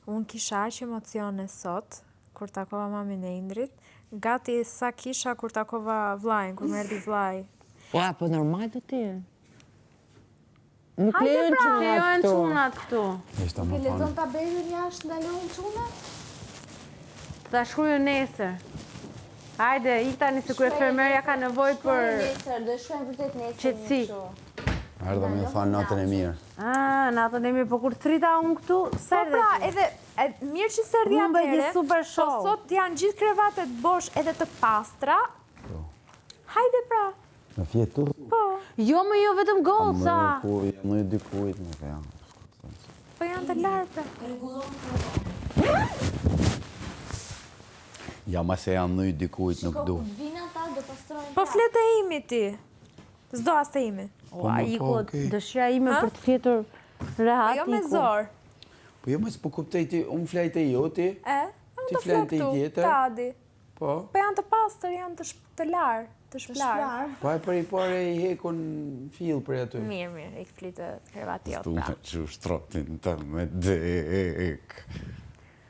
Unë kisha aq emocione sot, kur takova mamin e Indrit, gati sa kisha kur takova vllajin, kur më erdhi vllai. Ua, po normal do ti. Nuk Hajde lejojnë pra! çunat Lejojnë këtu. çunat këtu. Ishte Nuk më e lexon thonë. tabelën jashtë ndalojnë çunat? Ta shkruaj nesër. Hajde, ik tani se kryefermerja ka nevojë për Shkruaj nesër, do e shkruajmë vërtet nesër. një Qetësi. kështu. Erdha me ju thanë natën e mirë. Ah, natën e mirë, po kur thrita unë këtu, Po s'erdhe pra, ti. edhe e, mirë që s'erdhi Humbe një atëherë, super po show. sot janë gjithë krevatet bosh edhe të pastra. Po. Hajde pra. Me fjetë tu? Po, Jo, më jo vetëm goca. Më ku, më dy kujt, nuk e jam. po janë të larë pra. Ja, ma se janë nëj dikujt, nuk Shiko, du. kur vinë ata do pastrojnë Po prapë. flet e imi ti. S'do as të imi. Ua, Po, iku, po, okej. dëshira ime për të fjetur rehat Po jo me iku. zor. Po jo, mos po kuptoj ti, unë flej te joti, E, unë Ti do flen fle te i këtu, tjetër? te Adi. po. Po janë të pastër, janë të, shp- të larë, të shplarë. Shplarë. Po e për i pare i hekun fill për aty. Mirë, mirë, ik fli te krevati jot Tu pra. me që shtrotin të me dek.